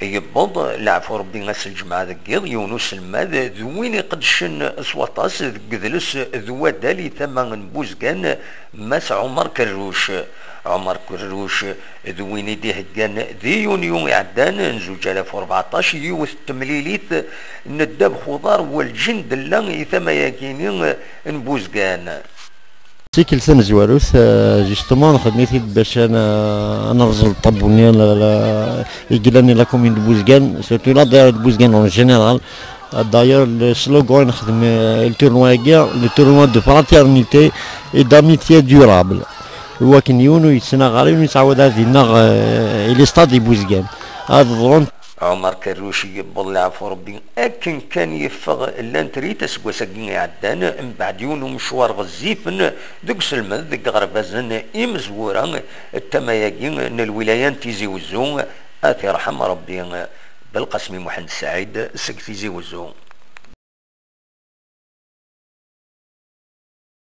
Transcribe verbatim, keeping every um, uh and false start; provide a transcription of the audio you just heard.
Yewweḍ leɛfu Rebbi ass n lǧemɛa deg yiḍ yiwen uselmad d win iqeddcen s waṭas deg udles d wadal i tama n Buzgan, Mass Ɛumar Kerruc. Ɛumar Kerruc d win i d-iheggan di yunyu iɛeddan n zuǧ alaf u rbeɛṭac yiwet n temlilit n ddabex uḍar werǧin d-tella i tama-agi-ni n Buzgan. Tikkelt tamezwarut, euh, justement, nxeddem-it-id bac ad n-, ad nerẓel ṭabbu-nni, la, la, i yellan di la commune de Bouzguène, surtout la daïra de Bouzguène en général. Euh, d'ailleurs, le slogan i nexdem, euh, le tournoi-agi, le tournoi de fraternité et d'amitié durable. Wakken yiwen ur yettnaɣ ara, yiwen ur yettɛawad ad ineɣ, euh, i les stades de Bouzguène. Ad ḍrun. Ɛumar Kerruc yewweḍ leɛfu Rebbi akken kan yeffeɣ lantrit aseggas-agi iɛeddan, mbeɛd yiwen umecwar ɣezzifen deg uselmed deg iɣerbazen imezwura n tama-agi n lwilaya n Tizi Wezzu, ad t-irḥem Rebbi. Belqasmi Muḥend Saɛid seg Tizi Wezzu.